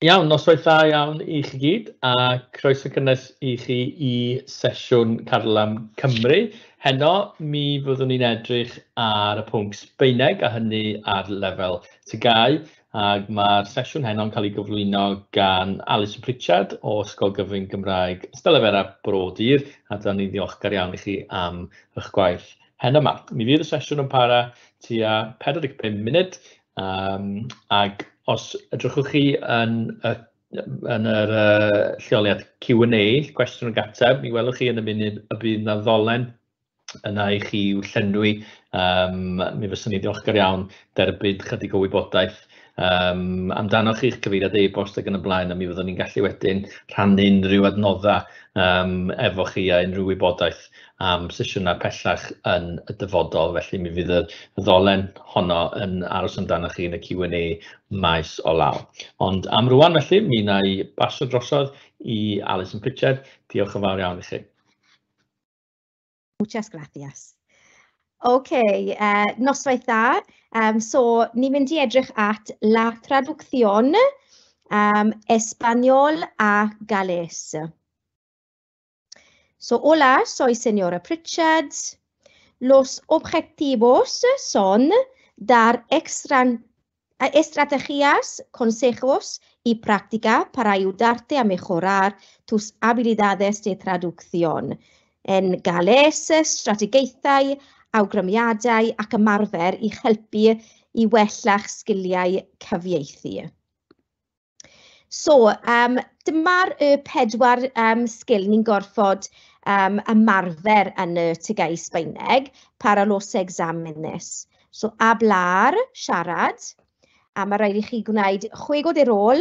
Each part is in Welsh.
Iawn, noswaith dda iawn i chi gyd, a croeso cynnes i chi i sesiwn Carlam Cymru. Heno, mi fyddwn ni'n edrych ar y pwnc Sbaeneg, a hynny ar lefel TGAU, ac mae'r sesiwn heno'n cael ei gyflwyno gan Alison Pritchard o Ysgol Gyfun Gymraeg Ystalyfera Bro Dur, a dyna ni'n ddiolchgar iawn i chi am eich gwaith heno 'ma. Mi fydd y sesiwn yn para tua 45 munud, ac os edrychwch chi yn y yn yr lleoliad Q&A, cwestiwn ag ateb, mi welwch chi yn y munud y bydd 'na ddolen yna i chi i'w llenwi. Mi fyswn i'n ddiolchgar iawn derbyn chydig o wybodaeth amdanoch chi'ch cyfeiriad e-bost ac yn y blaen, a mi fyddwn ni'n gallu wedyn rhannu unrhyw adnoddau efo chi a unrhyw wybodaeth am sesiynau pellach yn y dyfodol. Felly mi fydd y ddolen honno yn aros amdanoch chi yn y Q&A maes o law. Ond am rŵan felly, mi wna i basio drosodd i Alison Pritchard. Diolch yn fawr iawn i chi. Muchas gracias. OK, noswaith dda. So, ni'n mynd i edrych at la traducción español a galés. So, hola, soy señora Pritchard. Los objetivos son dar estrategias, consejos y práctica para ayudarte a mejorar tus habilidades de traducción. En galés, strategaethau, awgrymiadau ac ymarfer i'ch helpu i wella'ch sgiliau cyfieithu. So, dyma'r y pedwar sgil ni'n gorfod ymarfer yn y TGAU Sbaeneg, para los exámenes. So, hablar, siarad, a mae rhaid i chi gwneud juego de rol,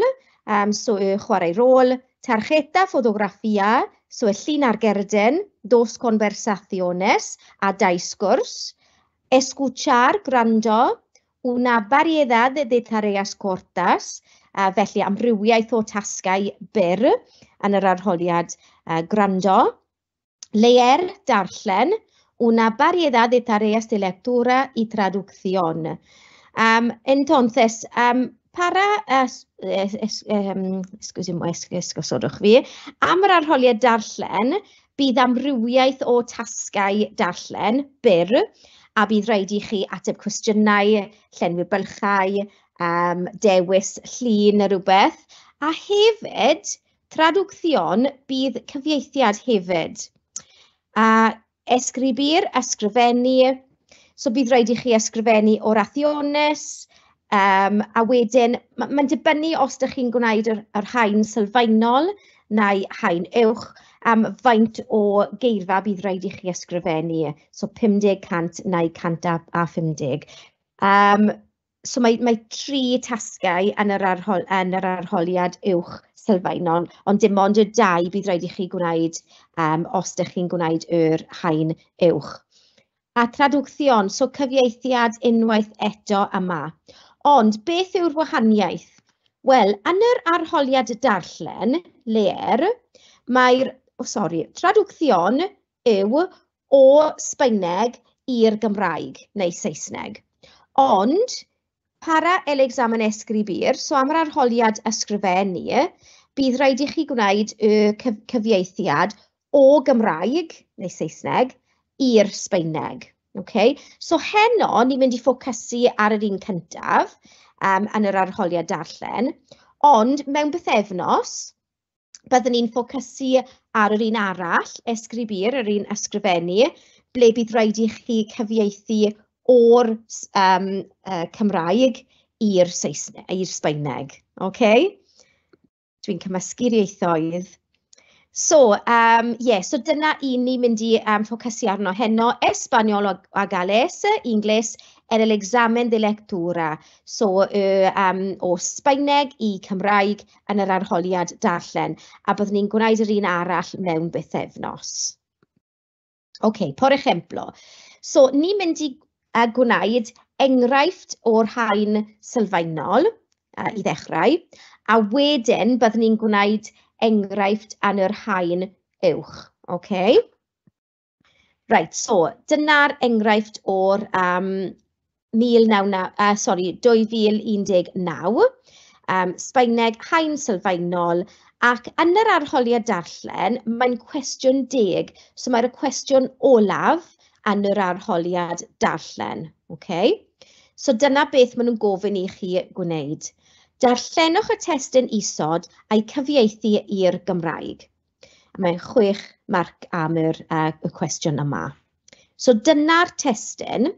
so y chwarae rôl, tarjeta, fotografía, so y llun ar gerdyn, dos conversaciones, a dau sgwrs, escuchar, gwrando, una variedad de tareas cortas, felly amrywiaeth o tasgau byr yn yr arholiad gwrando, leer, darllen, una variedad de tareas de lectura y traducción. Entonces, para, excuse-me, esgusodwch fi, am yr arholiad darllen, bydd amrywiaeth o tasgau darllen byr, a bydd rhaid i chi ateb cwestiynau, llenwi'r bylchau, dewis llun neu rhywbeth, a hefyd, traducción, bydd cyfieithiad hefyd. A escribir, ysgrifennu, so bydd rhaid i chi ysgrifennu oraciones, a wedyn mae'n dibynnu os ydych chi'n gwneud yr haen sylfaenol neu haen uwch, am faint o geirfa bydd rhaid i chi ysgrifennu, so 50, 100 neu 150. So mae tri tasgau yn yr arholiad uwch sylfaenol, ond dim ond y dau bydd rhaid i chi gwneud os ydych chi'n gwneud yr haen uwch. A traducción, so cyfieithiad unwaith eto yma. Ond beth yw'r wahaniaeth? Wel, yn yr arholiad darllen, leer, mae'r, oh, sorry, traducción yw o Sbaeneg i'r Gymraeg neu Saesneg. Ond, para el examen escribir, so am yr arholiad ysgrifennu, bydd rhaid i chi gwneud y cyfieithiad o Gymraeg neu Saesneg i'r Sbaeneg. Okay? So heno, ni'n mynd i ffocysu ar yr un cyntaf yn yr arholiad darllen, ond mewn bythefnos, byddwn ni'n ffocysu ar yr un arall, escribir, yr un ysgrifennu, ble bydd rhaid i chi cyfieithu o'r Cymraeg i'r Saesneg, i'r Sbaeneg. Okay? Dwi'n cymysgu'r ieithoedd. So, yeah, so dyna un ni'n mynd i ffocysu arno heno, Español a Galés, Inglés, en el examen de lectura. So, o Sbaeneg i Cymraeg yn yr arholiad darllen. A byddwn ni'n gwneud yr un arall mewn bythefnos. OK, por ejemplo. So, ni'n mynd i gwneud enghraifft o'r haen sylfaenol i ddechrau, a wedyn byddwn ni'n gwneud enghraifft yn yr haen uwch. OK? Right, so dyna'r enghraifft o'r 2019. Sbaeneg haen sylfaenol, ac yn yr arholiad darllen, mae'n cwestiwn 10, so mae'r cwestiwn olaf yn yr arholiad darllen. Okay? So dyna beth maen nhw'n gofyn i chi gwneud. Darllenwch y testun isod a'i cyfieithu i'r Gymraeg. Mae'n 6 marc am y cwestiwn yma. So dyna'r testun.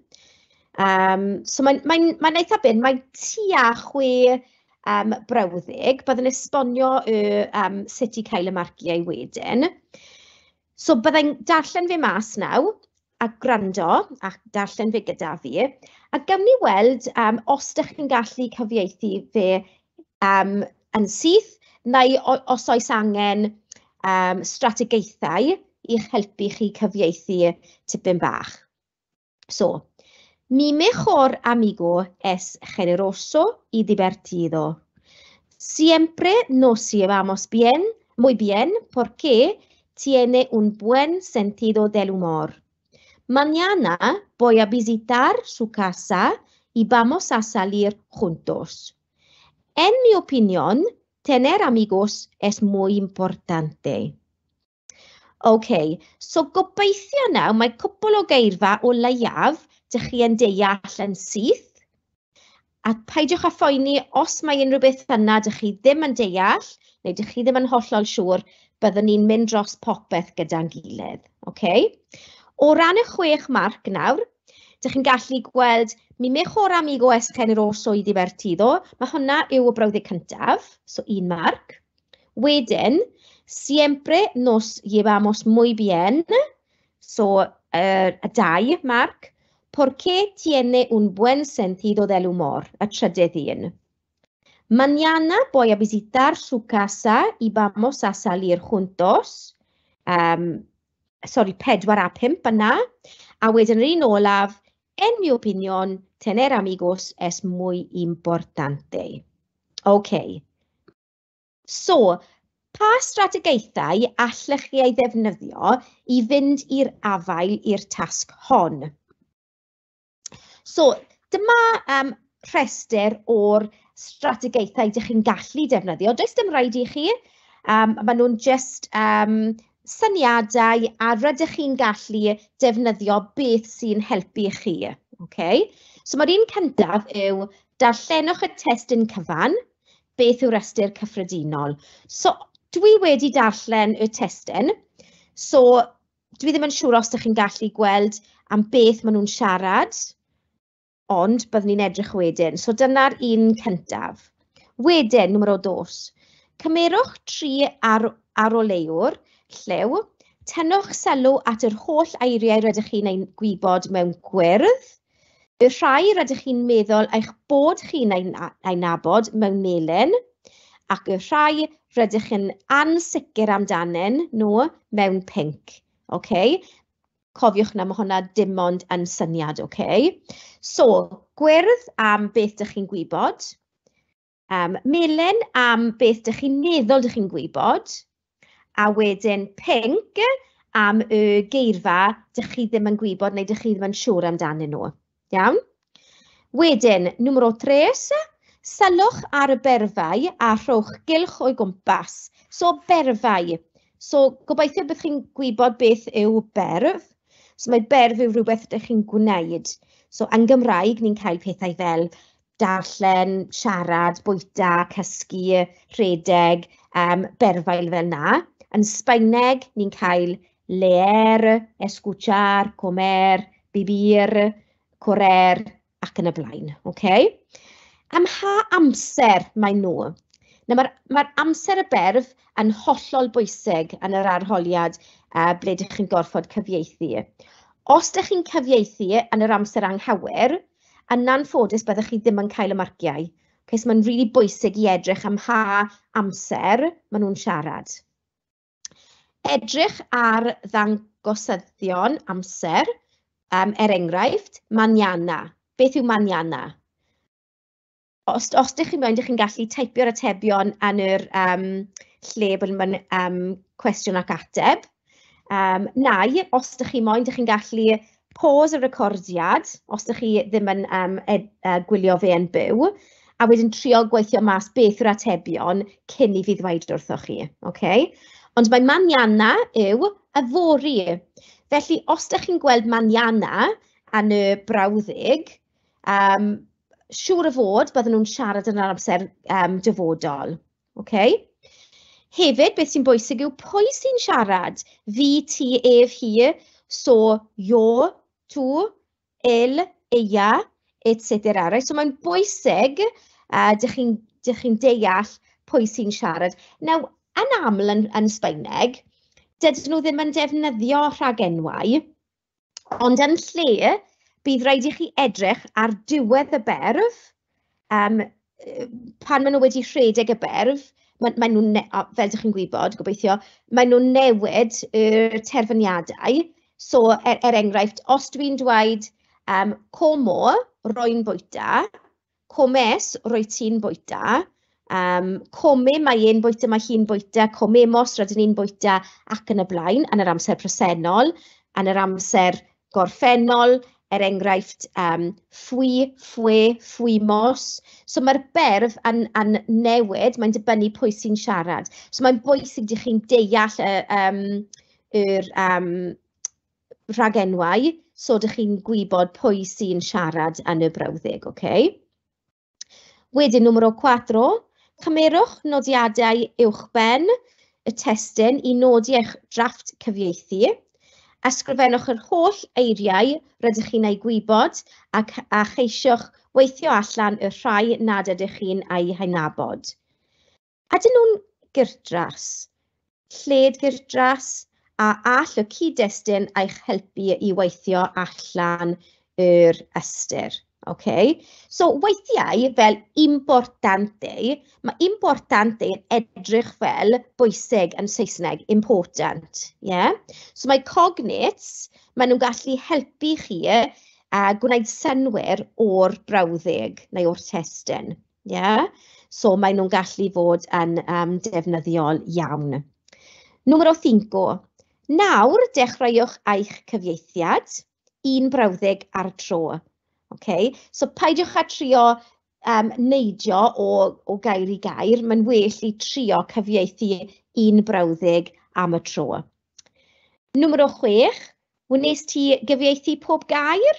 So mae'n eitha byr, mae'n tua 6 brawddeg. Byddwn esbonio sut i cael y marciau wedyn. So byddai'n darllen fe mas nawr a gwrando a darllen fe gyda fi. A gawn ni weld os ydych chi'n gallu cyfieithu fe yn syth, neu os oes angen strategaethau i'ch helpu chi cyfieithu tipyn bach. So, mi mejor amigo es generoso y divertido. Siempre nos llevamos bien, muy bien, porque tiene un buen sentido del humor. Mañana voy a visitar su casa y vamos a salir juntos. En mi opinión, tener amigos es muy importante. OK, so gobeithio nawr mae cwpl o geirfa o leiaf dych chi yn deall yn syth. A peidiwch â phoeni os mae unrhyw beth yna dych chi ddim yn deall, neu dych chi ddim yn hollol siŵr, byddwn ni'n mynd dros popeth gyda'n gilydd. OK? O ran y 6 marc nawr, dych chi'n gallu gweld mi mejor amigo es generoso y divertido. Mae hwnna yw y brawddeg cyntaf, so 1 marc. Wedyn, siempre nos llevamos muy bien, so 2 marc. Porque tiene un buen sentido del humor, y trydydd un. Mañana voy a visitar su casa y vamos a salir juntos. 4 a 5 yna. A wedyn yr un olaf, en mi opinión, tener amigos es muy importante. OK. So, pa strategaethau allech chi ei ddefnyddio i fynd i'r afael i'r tasg hon? So, dyma rhestr o'r strategaethau dych chi'n gallu defnyddio. Does dim rhaid i chi. Maen nhw'n just syniadau a rydych chi'n gallu defnyddio beth sy'n helpu chi. Okay? So, mae'r un cyntaf yw darllenwch y testun cyfan, beth yw'r ystyr cyffredinol. So, dwi wedi darllen y testun, so dwi ddim yn siŵr os ydych chi'n gallu gweld am beth maen nhw'n siarad, ond byddwn ni'n edrych wedyn. So dyna'r un cyntaf. Wedyn, número 2. Cymerwch 3 aroleuwr lliw, tynnwch sylw at yr holl eiriau rydych chi'n ei gwybod mewn gwyrdd, y rhai rydych chi'n meddwl eich bod chi'n ei nabod mewn melyn, ac y rhai rydych chi'n ansicr amdanyn nhw mewn pinc. Okay? Cofiwch na mae hwnna dim ond yn syniad, okay? So, gwyrdd am beth dych chi'n gwybod, melyn am beth dych chi'n meddwl dych chi'n gwybod, a wedyn pinc am y geirfa dych chi ddim yn gwybod neu dych chi ddim yn siŵr amdanyn nhw. Iawn? Wedyn, número 3, sylwch ar y berfau a rhowch gylch o'i gwmpas. So, berfau. So, gobeithio bydd chi'n gwybod beth yw berf. So, mae berf yw rhywbeth ydych chi'n gwneud. So, yn Gymraeg, ni'n cael pethau fel darllen, siarad, bwyta, cysgu, rhedeg, berfau fel na. Yn Sbaeneg, ni'n cael leer, escuchar, comer, vivir, correr, ac yn y blaen. Okay? Am ha amser mae nhw? Nawr, mae'r amser y berf yn hollol bwysig yn yr arholiad ble dych chi'n gorfod cyfieithu. Os dych chi'n cyfieithu yn yr amser anghywir, yn anffodus byddwch chi ddim yn cael y marciau. Okay, so mae'n rili bwysig i edrych am ha amser maen nhw'n siarad. Edrych ar ddangosyddion amser, er enghraifft, mañana. Beth yw mañana? Os ydych chi'n moyn, dych chi'n gallu teipio'r atebion yn yr lle bod mae'n cwestiwn ac ateb. Neu, os ydych chi'n moyn, dych chi'n gallu pause y recordiad, os ydych chi ddim yn gwylio fe yn byw, a wedyn trio gweithio mas beth yw'r atebion cyn i fi ddweud wrthoch chi. Okay? Ond mae mañana yw yfory. Felly, os ydych chi'n gweld mañana yn y brawddeg, siŵr o fod bydden nhw'n siarad yn yr amser dyfodol. Okay? Hefyd, beth sy'n bwysig yw pwy sy'n siarad. Fi, ti, ef, hi, so, yo, tú, él, ella, etc. Right? So mae'n bwysig dych chi'n deall pwy sy'n siarad. Nawr, yn aml yn Sbaeneg, dydyn nhw ddim yn defnyddio rhagenwau, ond yn lle, bydd rhaid i chi edrych ar diwedd y berf, pan maen nhw wedi rhedeg y berf, maen nhw'n, fel ydych chi'n gwybod, gobeithio, maen nhw'n newid y terfyniadau. So, er enghraifft, os dwi'n dweud como, rwy'n bwyta, comes, rwyt ti'n bwyta, come, mae e'n bwyta, mae hi'n bwyta, comemos, rydyn ni'n bwyta, ac yn y blaen, yn yr amser presennol, yn yr amser gorffennol, er enghraifft, fui, fue, fuimos. So mae'r berf yn newid, mae'n dibynnu pwy sy'n siarad. So mae'n bwysig dych chi'n deall yr rhagenwau, so dych chi'n gwybod pwy sy'n siarad yn y brawddeg, okay? Wedyn, número 4, cymerwch nodiadau uwchben y testun i nodi eich drafft cyfieithu. Ysgrifennwch yr holl eiriau rydych chi'n eu gwybod a cheisiwch weithio allan y rhai nad ydych chi'n eu hadnabod. Ydyn nhw'n gyrdras? Lled gyrdras? A all y cyd-destun eich helpu i weithio allan yr ystyr? Okay? So weithiau fel importante, mae importante yn edrych fel bwysig yn Saesneg, important. Yeah? So mae cognates, maen nhw'n gallu helpu chi gwneud synnwyr o'r brawddeg neu o'r testun. Yeah? So maen nhw'n gallu fod yn defnyddiol iawn. Número 5. Nawr dechreuwch eich cyfieithiad, un brawddeg ar y tro. Okay? So peidiwch â trio neidio o gair i gair, mae'n well i trio cyfieithu un brawddeg am y tro. Número 6, wnes ti gyfieithu pob gair?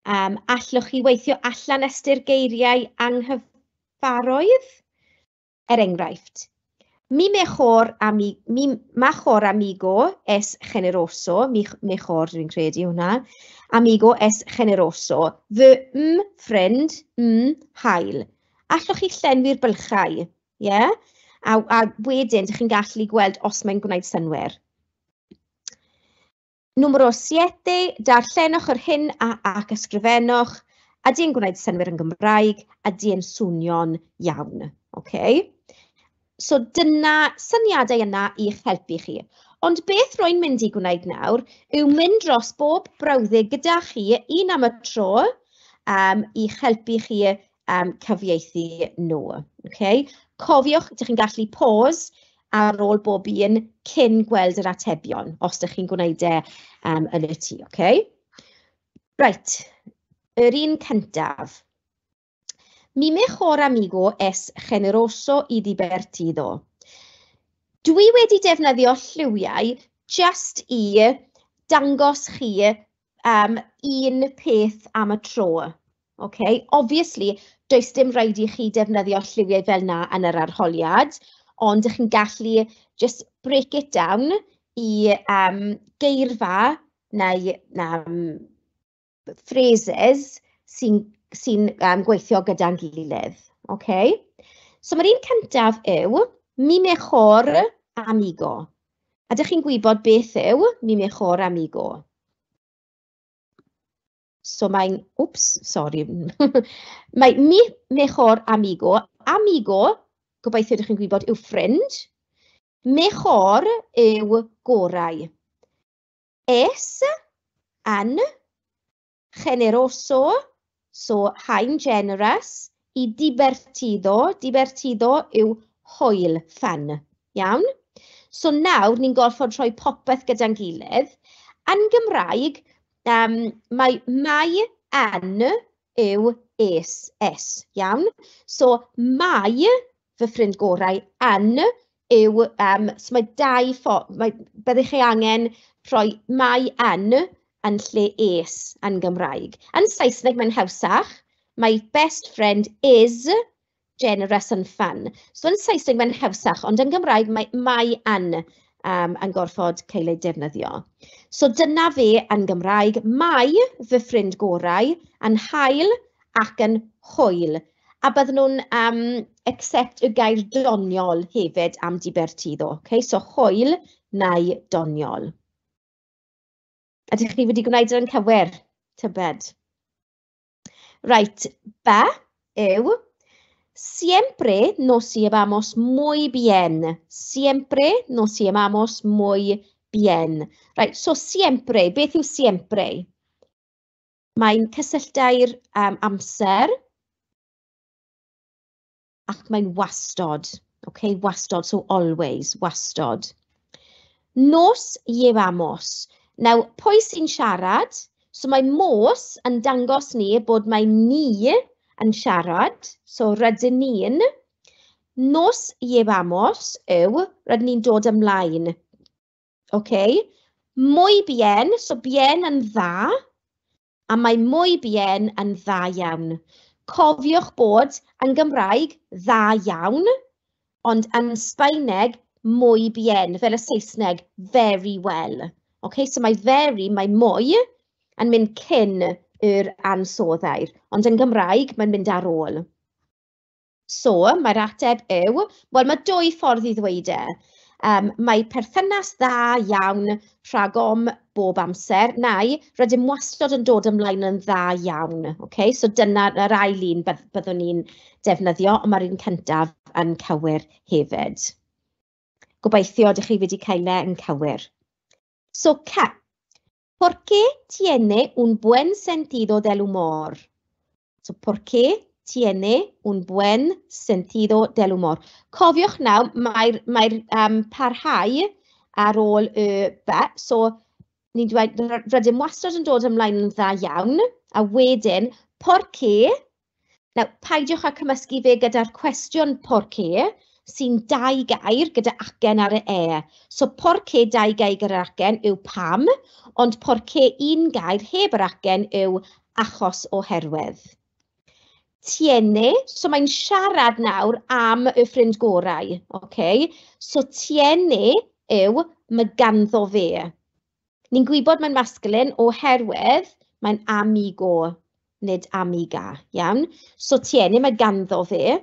Allwch chi weithio allan ystyr geiriau anghyfarwydd? Er enghraifft, mi mejor amigo es generoso, mi mejor dwi'n credu hwnna, amigo es generoso, fy ffrind, hael. Allwch chi llenwi'r bylchau, yeah? A wedyn, dych chi'n gallu gweld os mae'n gwneud synnwyr. Número 7, darllenwch yr hyn ac ysgrifennwch, a di'n gwneud synnwyr yn Gymraeg, a di'n swnio'n iawn. Okay? So dyna syniadau yna i'ch helpu chi. Ond beth rwy'n mynd i gwneud nawr yw mynd dros bob brawddeg gyda chi, un am y tro, i'ch helpu chi cyfieithu nhw. Okay? Cofiwch, ydych chi'n gallu pause ar ôl bob un cyn gweld yr atebion, os ydych chi'n gwneud e yn y tŷ. Okay? Reit, yr un cyntaf. Mi mejor amigo es generoso y divertido. Dwi wedi defnyddio lliwiau just i dangos chi un peth am y tro. Okay? Obviously, does dim rhaid i chi defnyddio lliwiau fel na yn yr arholiad, ond ydych chi'n gallu just break it down i geirfa neu phrases sy'n gweithio gyda'n gilydd. Okay? So mae'r un cyntaf yw mi mejor amigo. A ydych chi'n gwybod beth yw mi mejor amigo? So mae'n, oops, sorry. Mae mi mejor amigo. Amigo, gobeithio ydych chi'n gwybod, yw ffrind. Mejor yw gorau. Es, yn, generoso, so hain generous, i divertido, divertido yw hwyl, fun, iawn? So nawr ni'n gorfod rhoi popeth gyda'n gilydd. Yn Gymraeg, mae yn yw es, es, iawn? So mae fy ffrind gorau yn yw, so mae dau ffordd, mae, byddwch chi angen rhoi mae yn lle es yn Gymraeg. Yn Saesneg mae'n hawsach, my best friend is generous and fun. So yn Saesneg mae'n hawsach, ond yn Gymraeg mae mae yn gorfod cael ei defnyddio. So dyna fe yn Gymraeg, mae fy ffrind gorau yn hael ac yn hwyl. A bydden nhw'n accept y gair doniol hefyd am divertido. Okay? So hwyl neu doniol. Ydych chi wedi gwneud yn cywir, tybed? Right, B yw siempre nos llevamos muy bien. Siempre nos llevamos muy bien. Right, so siempre, beth yw siempre? Mae'n cysylltau'r amser ac mae'n wastod. Okay, wastod, so always, wastod. Nos llevamos. Nawr, pwy sy'n siarad? So mae mos yn dangos ni bod mae ni yn siarad, so rydyn ni'n. Nos llevamos yw rydyn ni'n dod ymlaen. Okay. Muy bien, so bien yn dda, a mae muy bien yn dda iawn. Cofiwch bod yn Gymraeg dda iawn, ond yn Sbaeneg muy bien, fel y Saesneg, very well. Okay, so mae very, mae mwy, yn mynd cyn yr ansoddair, ond yn Gymraeg mae'n mynd ar ôl. So, mae'r ateb yw, wel, mae dwy ffordd i ddweud e. Mae perthynas dda iawn rhagom bob amser, neu rydym wastad yn dod ymlaen yn dda iawn. Okay? So dyna'r ail un byddwn ni'n defnyddio, ond mae'r un cyntaf yn cywir hefyd. Gobeithio ydych chi wedi cael e yn cywir. So, C. ¿Por qué tiene un buen sentido del humor? So, ¿por qué tiene un buen sentido del humor? Cofiwch nawr, mae'r parhau ar ôl y B. So, ni'n dweud, rydym wastad yn dod ymlaen yn dda iawn, a wedyn, por qué? Nawr, paidiwch â cymysgu fe gyda'r cwestiwn por qué, sy'n dau gair gyda acen ar y e. So, por qué dau gair gyda'r acen yw pam, ond por qué un gair heb yr acen yw achos oherwydd. Tiene, so mae'n siarad nawr am y ffrind gorau. Okay? So, tiene yw mae ganddo fe. Ni'n gwybod mae'n masculine oherwydd mae'n amigo, nid amiga, iawn? So, tiene, mae ganddo fe.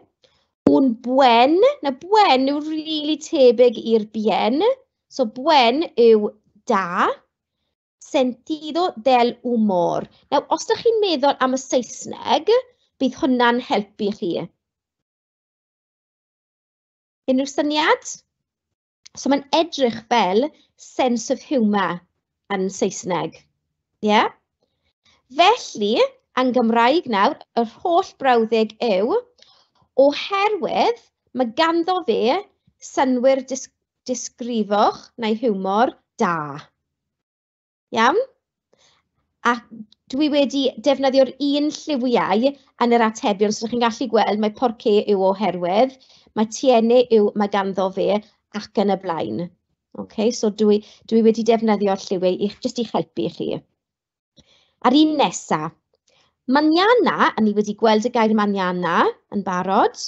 Un buen, na buen yw really tebyg i'r bien. So, buen yw da. Sentido del humor. Nawr, os ydych chi'n meddwl am y Saesneg, bydd hwnna'n helpu chi. Unrhyw syniad? So, mae'n edrych fel sense of humour yn Saesneg. Ie? Yeah? Felly, yn Gymraeg nawr, yr holl brawddeg yw, oherwydd mae ganddo fe synnwyr disgrifwch neu hiwmor da. Iawn? A dwi wedi defnyddio'r un lliwiau yn yr atebion, so chi'n gallu gweld mae porque yw oherwydd, mae tiene yw mae ganddo fe ac yn y blaen. Okay, so dwi wedi defnyddio'r lliwiau jyst i'ch helpu chi. A'r un nesa, mañana, a ni wedi gweld y gair mañana yn barod,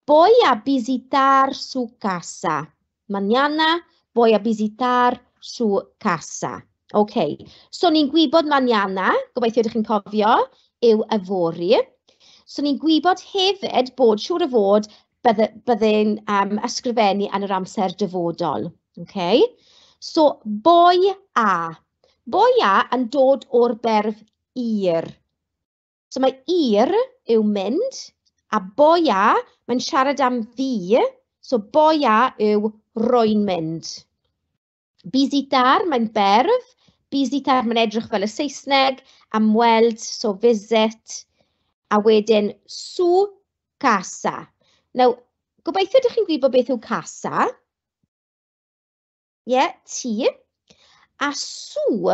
voy a visitar su casa. Mañana voy a visitar su casa. OK, so ni'n gwybod mañana, gobeithio ydych chi'n cofio, yw yfory. So ni'n gwybod hefyd bod, siŵr o fod, byddai'n ysgrifennu yn yr amser dyfodol. OK, so voy a. Voy a yn dod o'r berf ir. So mae ir yw mynd, a voy a, mae'n siarad am fi, so voy a yw rwy'n mynd. Visitar, mae'n berf. Visitar, mae'n edrych fel y Saesneg, amweld, so visit, a wedyn su casa. Nawr, gobeithio ydych chi'n gwybod beth yw casa. Ie, yeah, ti. A su,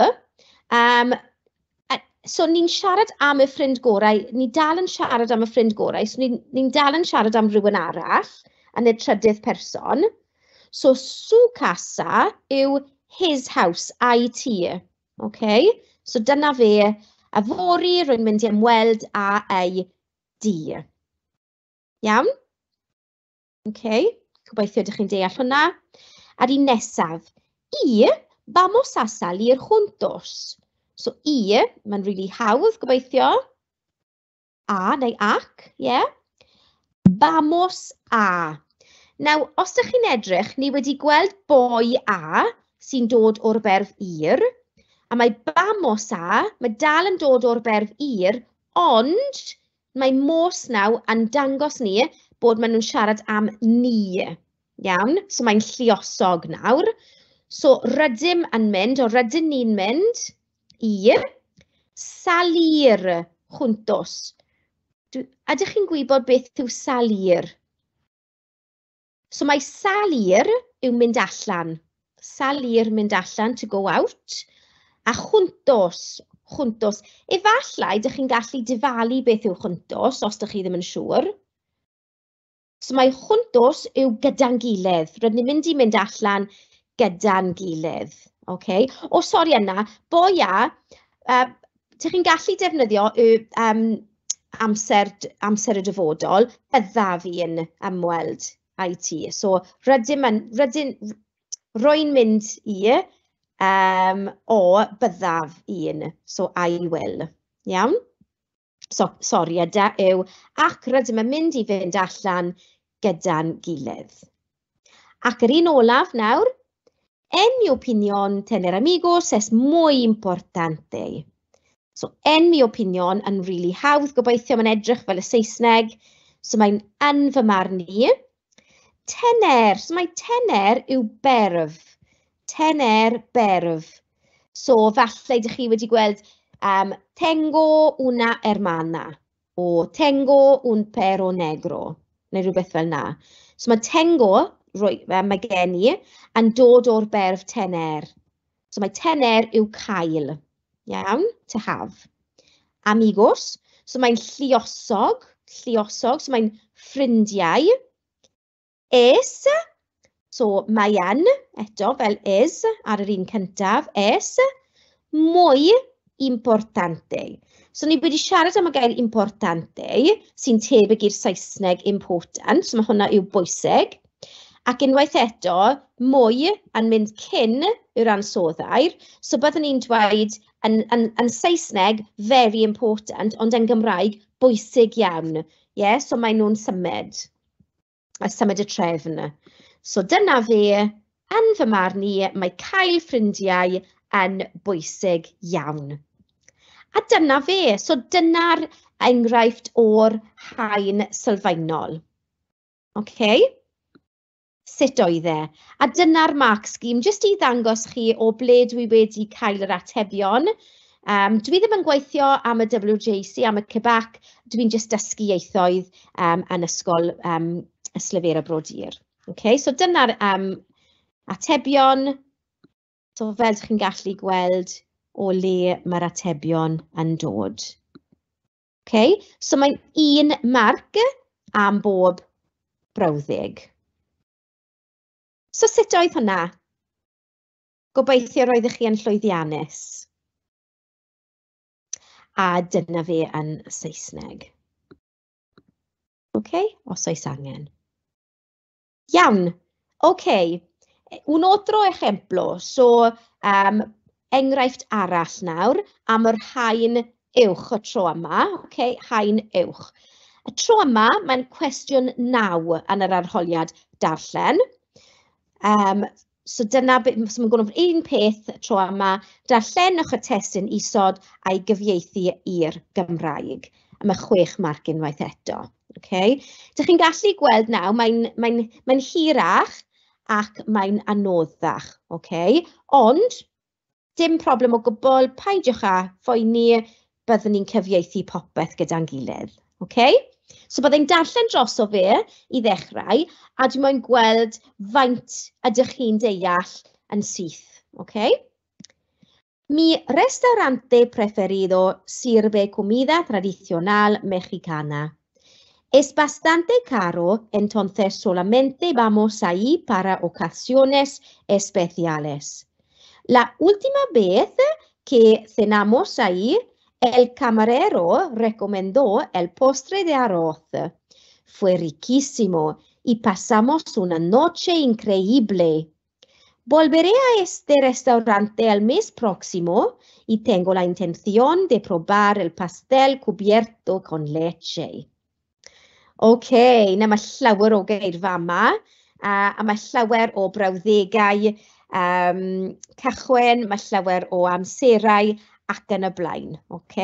So ni'n siarad am y ffrind gorau, ni dal yn siarad am y ffrind gorau, so ni'n ni dal yn siarad am rhywun arall yn y trydydd person. So su casa yw his house, a'i tŷ. Okay? So dyna fe, yfory rwy'n mynd i ymweld â ei dŷ. Iawn? Okay. Gobeithio ydych chi'n deall hwnna. A'r un nesaf, y vamos a salir juntos. So y, mae'n rili hawdd gobeithio. A neu ac, ie. Yeah. Vamos a. Nawr, os ydych chi'n edrych, ni wedi gweld voy a sy'n dod o'r berf ir, a mae vamos a, mae dal yn dod o'r berf ir, ond mae mos nawr yn dangos ni bod maen nhw'n siarad am ni. Iawn, so mae'n lluosog nawr. So rydym yn mynd, o rydyn ni'n mynd i salir juntos. Ydych chi'n gwybod beth yw salir? So mae salir yw mynd allan. Salir, mynd allan, to go out. A juntos, juntos. Efallai, ydych chi'n gallu dyfalu beth yw juntos, os ydych chi ddim yn siŵr. So mae juntos yw gyda'n gilydd. Rydyn ni'n mynd i mynd allan gyda'n gilydd. Okay? O, sori yna, voy a, ydych chi'n gallu defnyddio y amser y dyfodol, byddaf i'n ymweld â'i tŷ. So rydym yn, rydyn, rwy'n mynd i, o byddaf i'n, so I will. Iawn? So, sori, yda yw, ac rydym yn mynd i fynd allan gyda'n gilydd. Ac yr un olaf nawr, en mi opinión, tener amigos es muy importante. So, en mi opinión yn rili hawdd, gobeithio mae'n edrych fel y Saesneg. So, mae'n yn fy marn i. Tener, so mae tener yw berf. Tener, berf. So, falle ydych chi wedi gweld tengo una hermana o tengo un perro negro, neu rhywbeth fel 'na. So mae tengo, rwy, mae gen i, yn dod o'r berf tener. So mae tener yw cael, iawn, to have. Amigos, so mae'n lluosog, lluosog, so mae'n ffrindiau. Es, so mae yn, eto fel is ar yr un cyntaf, es, muy importante. So ni wedi siarad am y gair importante, sy'n tebyg i'r Saesneg important, so mae hwnna yw bwysig. Ac unwaith eto, muy yn mynd cyn yr ansoddair, so byddwn ni'n dweud yn Saesneg very important, ond yn Gymraeg bwysig iawn. Yeah? So maen nhw'n symud, a symud y trefn. So dyna fe, yn fy marn i, mae cael ffrindiau yn bwysig iawn. A dyna fe, so dyna'r enghraifft o'r haen sylfaenol. Okay? Sut oedd e? A dyna'r mark scheme, jyst i ddangos chi o ble dwi wedi cael yr atebion. Dwi ddim yn gweithio am y WJEC, am y Quebec, dwi'n jyst dysgu ieithoedd yn ysgol Yslefera Bro Dur. Okay, so dyna'r atebion. So fel ydych chi'n gallu gweld o le mae'r atebion yn dod. Okay, so mae'n un marc am bob brawddeg. So sut oedd hwnna? Gobeithio roeddech chi yn llwyddiannus. A dyna fe yn Saesneg. OK, os oes angen. Iawn, OK. Un otro ejemplo. So, enghraifft arall nawr am yr haen uwch y tro yma. OK, haen uwch. Y tro yma, mae'n cwestiwn 9 yn yr arholiad darllen. So dyna, so mae'n gwneud un peth y tro yma, darllenwch y testun isod a'i gyfieithu i'r Gymraeg. A mae 6 marc unwaith eto. Okay. Dych chi'n gallu gweld nawr, mae'n hirach ac mae'n anoddach. Okay. Ond, dim problem o gwbl, paidiwch â phoeni, byddwn ni'n cyfieithu popeth gyda'n gilydd. Okay? So byddai'n darllen droso fe i ddechrau, a dwi'n moyn gweld faint ydych chi'n deall yn syth. Okay? Mi restaurante preferido sirve comida tradicional mexicana. Es bastante caro, entonces solamente vamos ahí para ocasiones especiales. La última vez que cenamos ahí, el camarero recomendó el postre de arroz. Fue riquísimo y pasamos una noche increíble. Volveré a este restaurante el mes próximo y tengo la intención de probar el pastel cubierto con leche. OK, na mae llawer o geirfa yma, a mae llawer o brawddegau cychwyn, mae llawer o amserau ac yn y blaen. OK,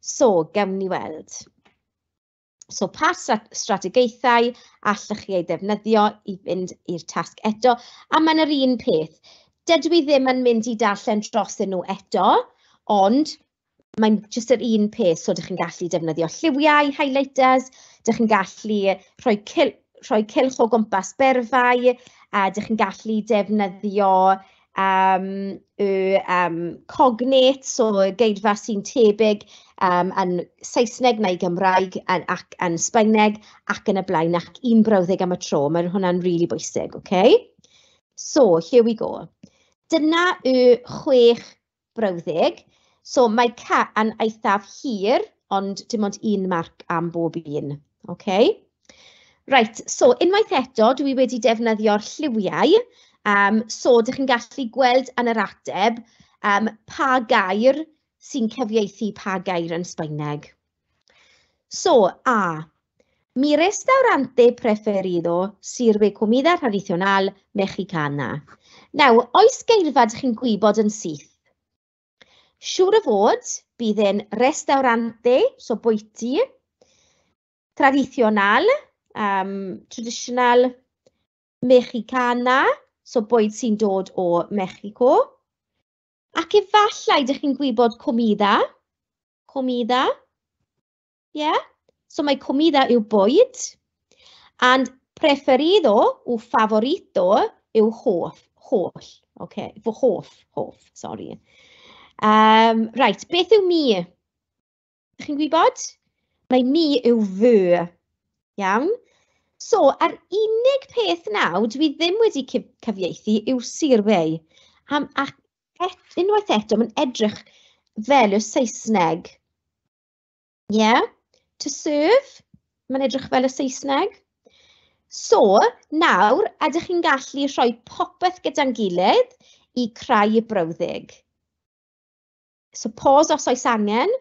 so gawn ni weld. So pa strategaethau allwch chi eu defnyddio i fynd i'r tasg eto? A mae'n yr un peth. Dydw i ddim yn mynd i darllen drosyn nhw eto, ond mae'n jyst yr un peth. So, dych chi'n gallu defnyddio lliwiau, highlighters, dych chi'n gallu rhoi cylch o gwmpas berfau, a dych chi'n gallu defnyddio y cognate, so geirfa sy'n tebyg yn Saesneg neu Gymraeg ac yn Sbaeneg ac yn y blaen, ac un brawddeg am y tro. Mae hwnna'n rili really bwysig, okay? So, here we go. Dyna y 6 brawddeg. So, mae ca yn eithaf hir, ond dim ond un marc am bob un. Okay? Right, so unwaith eto, dwi wedi defnyddio'r lliwiau. So, dych chi'n gallu gweld yn yr ateb pa gair sy'n cyfieithu pa gair yn Sbaeneg. So, A. Mi restaurante preferido sirve comida tradicional mexicana. Nawr, oes geirfa dych chi'n gwybod yn syth? Siŵr o fod, bydd e'n restaurante, so bwyty, tradicional, traditional, mexicana, so bwyd sy'n dod o Mexico. Ac efallai dych chi'n gwybod comida. Comida. Yeah? So mae comida yw bwyd. And preferido yw favorito yw hoff. Holl. Okay. Fy hoff. Hoff, sorry. Right, beth yw mi? Dych chi'n gwybod? Mae mi yw fy. Iawn? So, yr unig peth nawr dwi ddim wedi cyfieithu yw sirve. Ac unwaith eto, mae'n edrych fel y Saesneg. Yeah? To serve, mae'n edrych fel y Saesneg. So, nawr, ydych chi'n gallu rhoi popeth gyda'n gilydd i creu y brawddeg? So, pause os oes angen,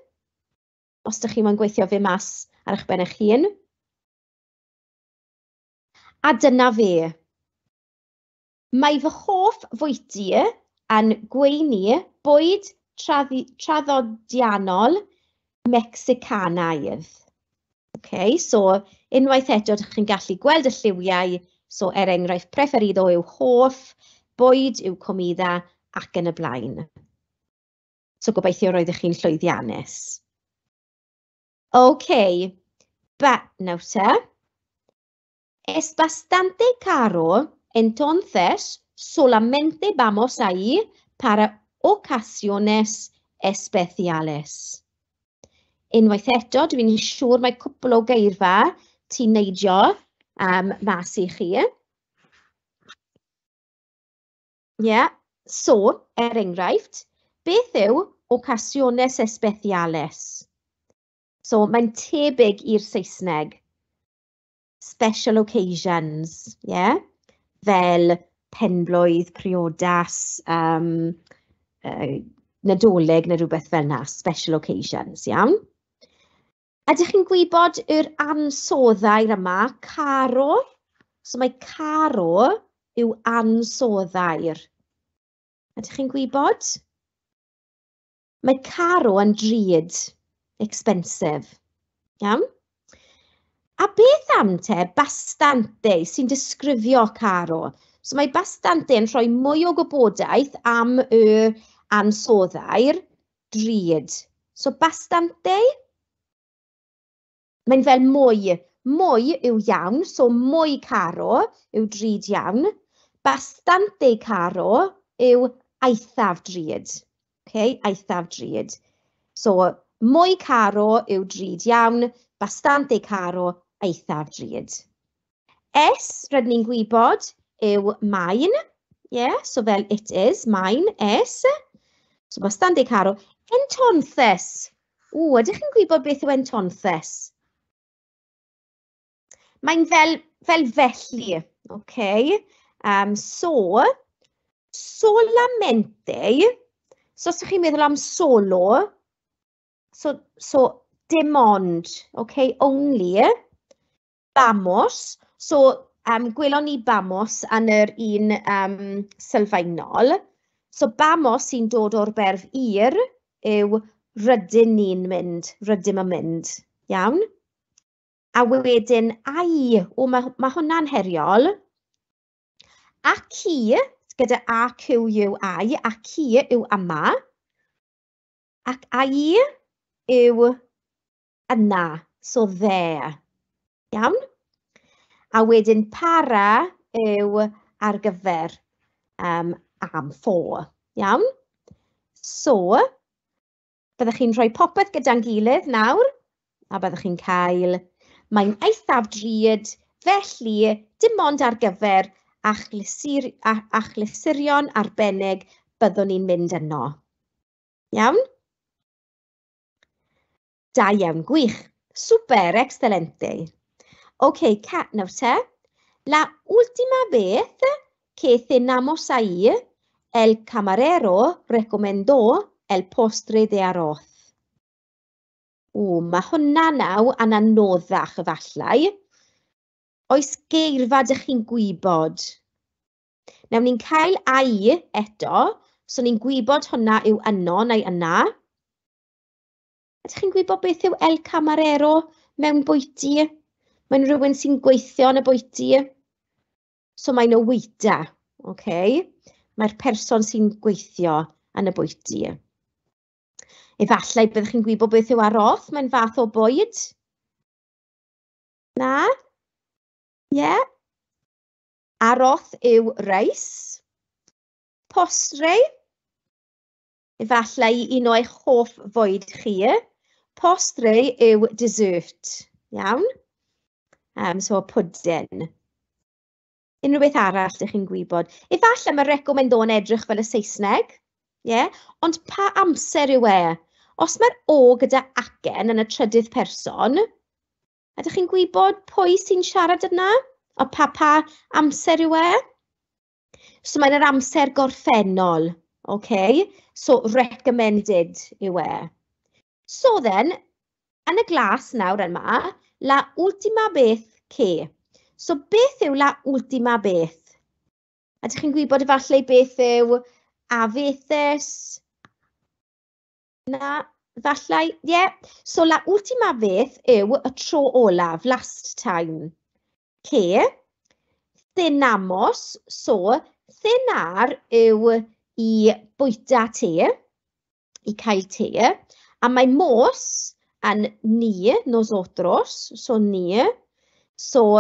os ydych chi moyn gweithio fe mas ar eich ben eich hun. A dyna fe. Mae fy hoff fwyty yn gweini bwyd traddodiannol Mecsicanaidd. Okay, so unwaith eto, ydych chi'n gallu gweld y lliwiau. So, er enghraifft, preferido yw hoff, bwyd yw comida ac yn y blaen. So, gobeithio roeddech chi'n llwyddiannus. OK, ba, nawr te. Es bastante caro, entonces solamente vamos ahí para ocasiones especiales. Unwaith eto, dwi'n siŵr mae cwpl o geirfa ti'n neidio mas i chi. Yeah. So, er enghraifft, beth yw ocasiones especiales? So, mae'n tebyg i'r Saesneg. Special occasions, yeah? Fel penblwydd, priodas, Nadolig neu rhywbeth fel 'na, special occasions, iawn? Ydych chi'n gwybod yr ansoddair yma, caro? So mae caro yw ansoddair. Ydych chi'n gwybod? Mae caro yn drud, expensive. Iawn? A beth am te bastante sy'n disgrifio caro? So mae bastante yn rhoi mwy o gwybodaeth am y ansoddair drud. So bastante, mae'n fel mwy. Mwy yw iawn, so mwy caro yw drud iawn. Bastante caro yw eithaf drud. Okay? Okay, eithaf drud. So, muy caro yw drud iawn, bastante caro, eithaf drud. Es, rydyn ni'n gwybod, yw mae'n. Yeah, so fel it is, mae'n, es. So bastante caro. Entonces. Ww, ydych chi'n gwybod beth yw entonces? Mae'n fel felly, okay? So, solamente, so os ydych chi'n meddwl am solo, so dim ond, okay, only, vamos, so gwelon ni vamos yn yr un sylfaenol. So vamos sy'n dod o'r berf ir yw rydyn ni'n mynd, rydym yn mynd, iawn? A wedyn, ai, o, mae hwnna'n heriol. Aquí, gyda A, Q, U, I, aquí yw yma. Ac ai yw yna, so there. Iawn? A wedyn para yw ar gyfer am, for. Iawn? So, byddwch chi'n rhoi popeth gyda'n gilydd nawr, a byddwch chi'n cael mae'n eithaf drud, felly dim ond ar gyfer achlysurion arbennig byddwn ni'n mynd yno. Iawn? Da iawn, gwych. Super, excelente. Ok, nawr te. La última vez que cenamos ahí, el camarero recomendó el postre de arroz. O, mae hwnna naw yn anoddach efallai. Oes geirfa dych chi'n gwybod? Nawn ni'n cael ai eto, so ni'n gwybod hwnna yw yno neu yna. Ydych chi'n gwybod beth yw el camarero mewn bwyty? Mae'n rhywun sy'n gweithio yn y bwyty. So mae'n y waiter, okay? Mae'r person sy'n gweithio yn y bwyty. Efallai byddwch chi'n gwybod beth yw arroz, mae'n fath o bwyd. Na? Ie? Yeah. Arroz yw rice. Postre. Efallai un o eich hoff fwyd chi. Postre yw dessert. Iawn? So pwdin. Unrhyw beth arall ydych chi'n gwybod. Efallai mae recomendo yn edrych fel y Saesneg. Yeah? Ond pa amser yw e? Os mae'r o gyda acen yn y trydydd person, ydych chi'n gwybod pwy sy'n siarad yna? O pa amser yw e? So mae'n yr amser gorffennol, okay? So recommended yw e. So then, yn y glas nawr yma, la última vez que. So beth yw la última vez? Ydych chi'n gwybod efallai beth yw a veces? Na, efallai, ie. Yeah. So la última vez yw y tro olaf, last time. Que, cenamos, so cenar yw i bwyta te, i cael te, a mae mos yn ni, nosotros, so ni. So,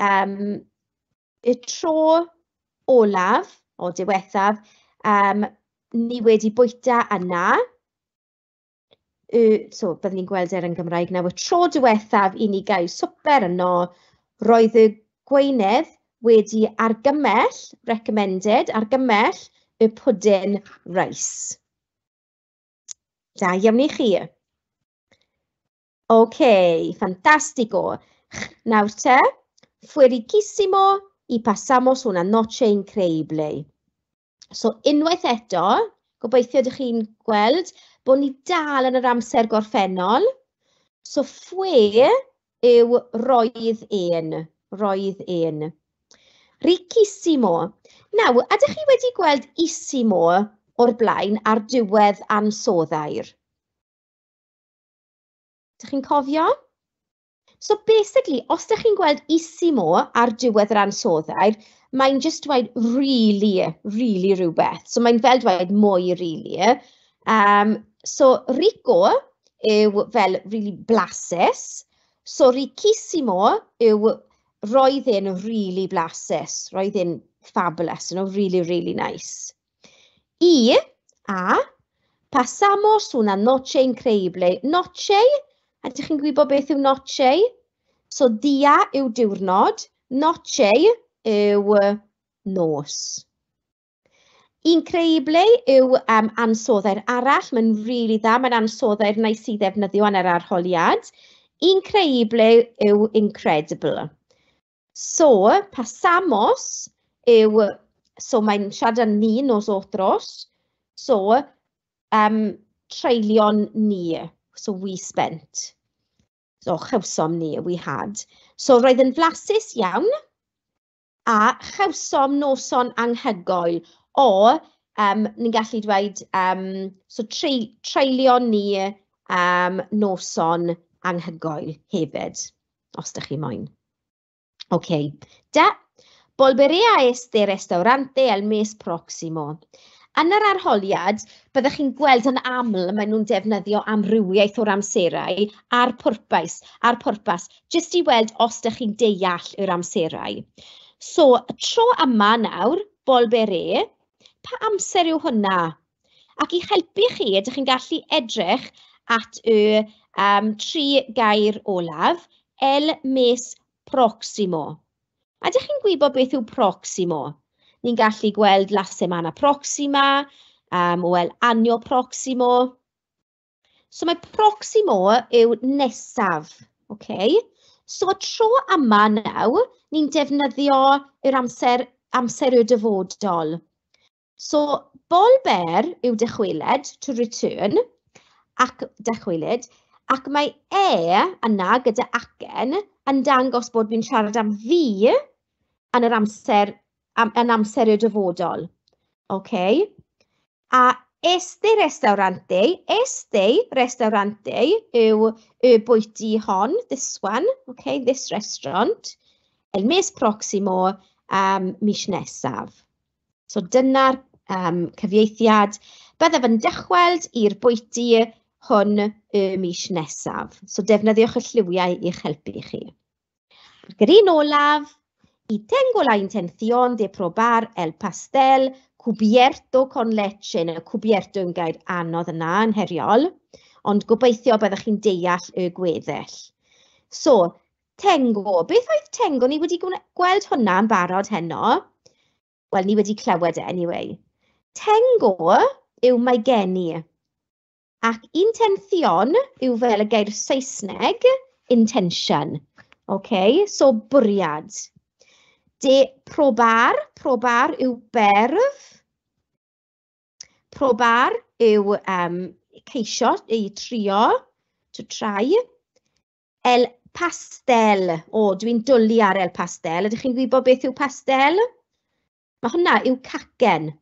y tro olaf, o diwethaf, ni wedi bwyta yna. So, byddwn ni'n gweld yn Gymraeg nawr, y tro diwethaf i ni gael swper yno, roedd y gweinydd wedi argymell, recommended, argymell y pwdin rice. Da iawn i chi. Ok, fantástico. Nawr te, fue riquísimo y pasamos una noche increíble. So, unwaith eto, gobeithio ydych chi'n gweld bod ni dal yn yr amser gorffennol. So, fue yw roedd un, roedd un. Riquísimo. Nawr, ydych chi wedi gweld isimo o'r blaen ar diwedd ansoddair? Ydych chi'n cofio? So basically, os ydych chi'n gweld isimo ar diwedd yr ansoddair, mae'n just dweud really, really rhywbeth. So mae'n fel dweud mwy really. So rico yw fel really blasus. So riquísimo yw roedd e'n really blasus, roedd e'n fabulous, you know, really, really nice. I, a, Pasamos una noche increíble. Noche, ydych chi'n gwybod beth yw noche? So día yw diwrnod, noche yw nos. Increíble yw ansoddair arall, mae'n rili dda, mae'n ansoddair nice i ddefnyddio yn yr arholiad. Increíble yw incredible. So, pasamos yw, so mae'n siarad am ni, nosotros, so treulion ni, so we spent. So, chawsom ni, we had. So, roedd yn flasus iawn, a chawsom noson anhygoel. O, ni'n gallu dweud, so treulion ni noson anhygoel hefyd, os ydych chi moyn. OK, da. Volveré a este restaurante el mes próximo. Yn yr arholiad, byddwch chi'n gweld yn aml maen nhw'n defnyddio amrywiaeth o'r amserau a'r pwrpas, jyst i weld os ydych chi'n deall yr amserau. So, y tro yma nawr, volveré, pa amser yw hwnna? Ac i'ch helpu chi, ydych chi'n gallu edrych at y tri gair olaf, el mes próximo. A ydych chi'n gwybod beth yw próximo? Ni'n gallu gweld la semana próxima, o el año próximo. So mae próximo yw nesaf, okay? So y tro yma nawr, ni'n defnyddio yr amser y dyfodol. So volver yw dychweled, to return, ac dychwelyd, ac mae e yna gyda acen yn dangos bod fi'n siarad am fi yn yr amser, yn amser y dyfodol. Okay? A este restaurante yw y bwyty hon, this one, okay, this restaurant, el mes próximo, mis nesaf. So dyna'r cyfieithiad. Byddaf yn dychweld i'r bwyty hwn y mis nesaf. So defnyddiwch y lliwiau i'ch helpu chi. Ac yr un olaf, y tengo la intención de probar el pastel cubierto con leche. Neu cubierto yn gair anodd yna, yn heriol, ond gobeithio byddwch chi'n deall y gweddill. So, tengo. Beth oedd tengo? Ni wedi gweld hwnna yn barod heno. Wel, ni wedi clywed e anyway. Tengo yw mae gen i. Ac intención yw fel y gair Saesneg, intention. OK, so bwriad. De probar, probar yw berf. Probar yw ceisio, ei trio, to try. El pastel. O, dwi'n dwlu ar el pastel. Ydych chi'n gwybod beth yw pastel? Mae hwnna yw cacen.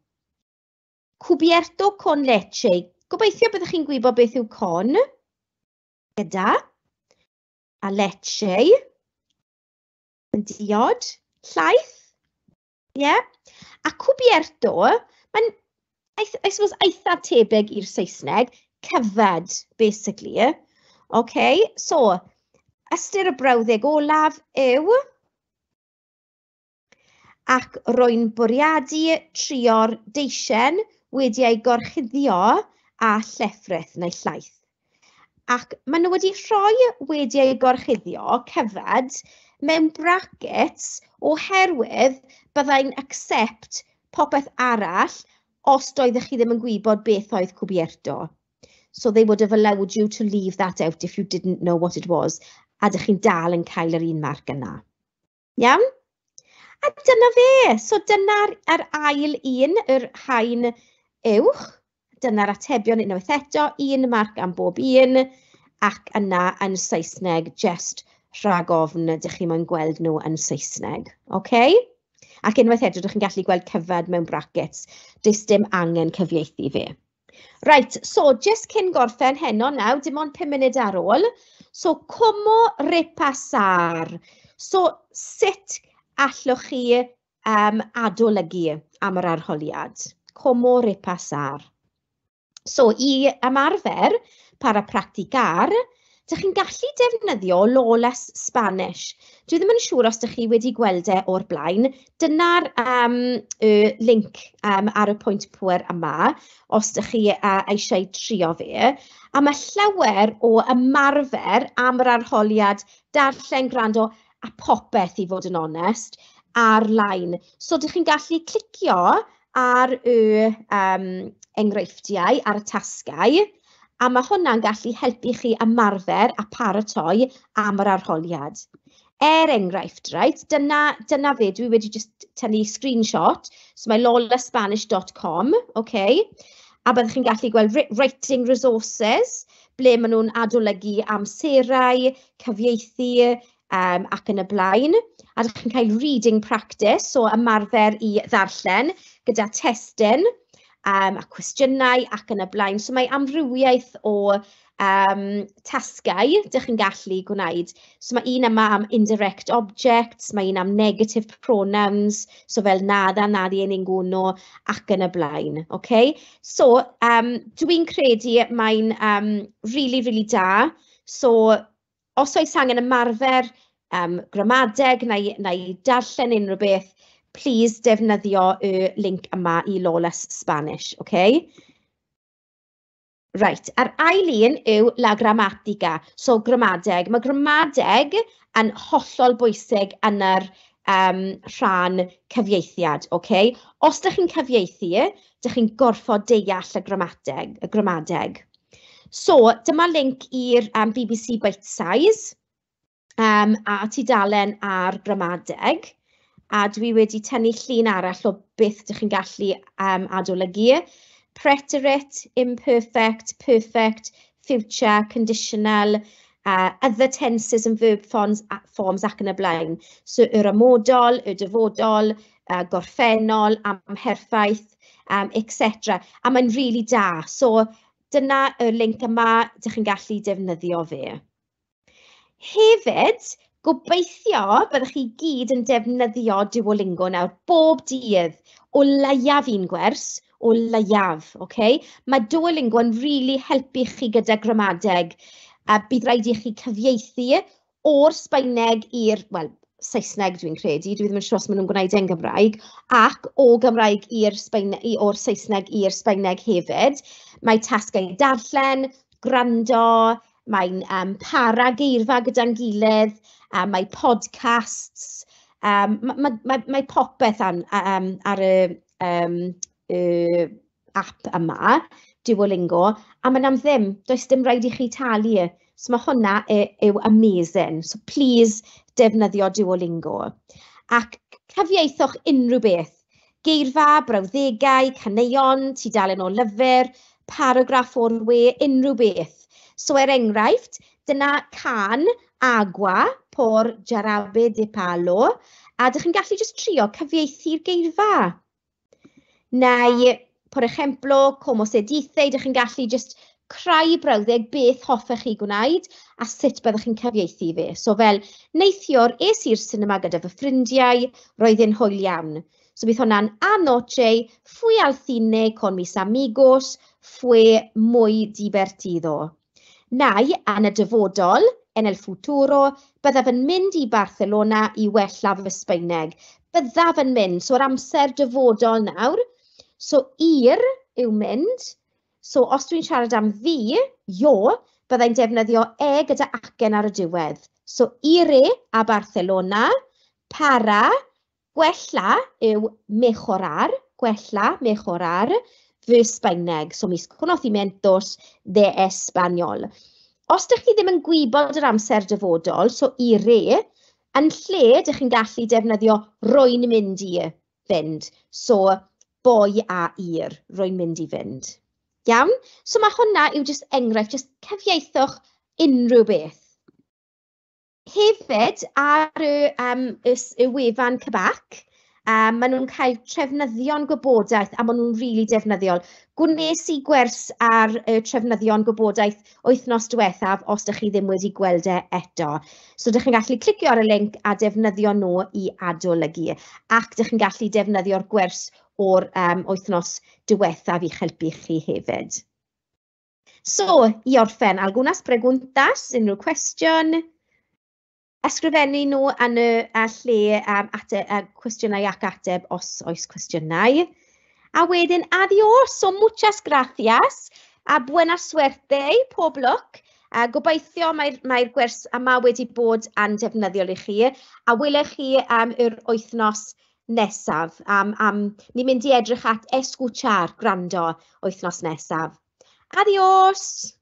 Cubierto con leche. Gobeithio byddwch chi'n gwybod beth yw con. Gyda. A leche. Yn diod. Llaeth. Ie. Yeah. A cubierto, mae'n, I suppose, eitha tebyg i'r Saesneg. Covered, basically. OK, so, ystyr y brawddeg olaf yw ac rwy'n bwriadu trio'r deisen wedi ei gorchuddio â llefrith neu llaeth. Ac maen nhw wedi rhoi wedi ei gorchuddio, covered, mewn brackets oherwydd byddai'n accept popeth arall os doeddech chi ddim yn gwybod beth oedd cubierto. So they would have allowed you to leave that out if you didn't know what it was. A dych chi'n dal yn cael yr un marc yna. Iawn? A dyna fe. So dyna'r yr ail un, yr haen uwch. Dyna'r atebion unwaith eto, un marc am bob un, ac yna yn Saesneg, just rhag ofn ydych chi moyn gweld nhw yn Saesneg. OK? Ac unwaith eto, ydych chi'n gallu gweld covered mewn brackets. Does dim angen cyfieithu fe. Right, so just cyn gorffen heno nawr, dim ond 5 munud ar ôl. So, como repasar? So, sut allwch chi adolygu am yr arholiad? Como repasar? So, i ymarfer, para practicar, Dych chi'n gallu defnyddio Lawless Spanish. Dwi ddim yn siŵr os dych chi wedi gweld e o'r blaen. Dyna'r y link ar y pwynt pŵer yma, os dych chi eisiau trio fe. A mae llawer o ymarfer am yr arholiad darllen, gwrando a popeth, i fod yn onest, ar-lein. So dych chi'n gallu clicio ar y enghreifftiau, ar y tasgau, a mae hwnna'n gallu helpu chi ymarfer a paratoi am yr arholiad. Er enghraifft, right, dyna fe, dwi wedi just tynnu screenshot, so mae lawlessspanish.com, okay? A byddwch chi'n gallu gweld writing resources, ble maen nhw'n adolygu amserau, cyfieithu, ac yn y blaen. A ydych chi'n cael reading practice, so ymarfer i ddarllen gyda testun a cwestiynau ac yn y blaen. So mae amrywiaeth o tasgau dych chi'n gallu gwneud. So mae un yma am indirect objects, mae un am negative pronouns, so fel nada, nadie, ninguno, ac yn y blaen. Okay? So dwi'n credu mae'n really, really da. So os oes angen ymarfer gramadeg neu darllen unrhyw beth, please defnyddio y link yma i Lawless Spanish, okay? Reit, a'r ail un yw La Gramática, so gramadeg. Mae gramadeg yn hollol bwysig yn yr rhan cyfieithiad, okay? Os ydych chi'n cyfieithu, ydych chi'n gorfod deall y gramadeg. Y gramadeg. So, dyma link i'r BBC Bitesize a tudalen ar gramadeg. A dwi wedi tynnu llun arall o beth ydych chi'n gallu adolygu. Preterite, imperfect, perfect, future, conditional, other tenses and verb forms ac yn y blaen. So, yr amodol, y dyfodol, gorffennol, amherffaith, etc. A mae'n really da. So, dyna y link yma, ydych chi'n gallu defnyddio fe. Hefyd, gobeithio byddwch chi gyd yn defnyddio Duolingo nawr bob dydd, o leiaf un gwers, o leiaf, okay? Mae Duolingo yn really helpu chi gyda gramadeg. A bydd rhaid i chi cyfieithu o'r Sbaeneg i'r, wel, Saesneg dwi'n credu, dwi ddim yn siŵr os maen nhw'n gwneud e'n Gymraeg, ac o Gymraeg i'r Sbaeneg, o'r Saesneg i'r Sbaeneg hefyd. Mae tasgau darllen, gwrando, mae'n para geirfa gyda'n gilydd, mae podcasts, mae popeth ar y app yma, Duolingo, a mae'n am ddim, does dim rhaid i chi talu. So mae hwnna yw amazing. So please defnyddio Duolingo. Ac cyfieithwch unrhyw beth. Geirfa, brawddegau, caneuon, tudalen o lyfr, paragraff o'r we, unrhyw beth. So er enghraifft, dyna cân Agua por Jarabe de Palo, a dych chi'n gallu just trio cyfieithu'r geirfa. Neu, por ejemplo, como se dice, dych chi'n gallu just creu brawddeg beth hoffech chi gwneud a sut byddwch chi'n cyfieithu fe. So fel, neithiwr es i'r cinema gyda fy ffrindiau, roedd e'n hwyl iawn. So bydd hwnna'n anoche, fui al cine con mis amigos, fue muy divertido. Neu, yn y dyfodol, en el futuro, byddaf yn mynd i Barcelona i wella fy Sbaeneg. Byddaf yn mynd, so yr amser dyfodol nawr. So ir yw mynd. So os dwi'n siarad am fi, yo, byddai'n defnyddio e gyda acen ar y diwedd. So iré a Barcelona, para, gwella yw mejorar, gwella, mejorar, fy Sbaeneg. So mis conocimientos de español. Os ydych chi ddim yn gwybod yr amser dyfodol, so iré, yn lle ydych chi'n gallu defnyddio rwy'n mynd i fynd. So voy a ir, rwy'n mynd i fynd. Iawn? So mae hwnna yw just enghraifft, just cyfieithwch unrhyw beth. Hefyd, ar y wefan CBAC, maen nhw'n cael trefnyddion gwybodaeth a maen nhw'n rili defnyddiol. Gwnes i gwers ar y trefnyddion gwybodaeth wythnos diwethaf os ydych chi ddim wedi gweld e eto. So ydych chi'n gallu clicio ar y link a defnyddio nhw i adolygu. Ac ydych chi'n gallu defnyddio'r gwers o'r wythnos diwethaf i'ch helpu chi hefyd. So, i orffen, algunas preguntas, unrhyw cwestiwn? Ysgrifennu nhw yn y a lle ate, cwestiynau ac ateb os oes cwestiynau. A wedyn, adiós, so muchas gracias, a buena suerte, pob lwc. A gobeithio mae'r mae gwers yma wedi bod yn defnyddiol i chi, a welech chi am yr wythnos nesaf. Ni'n mynd i edrych at escuchar, gwrando, wythnos nesaf. Adiós!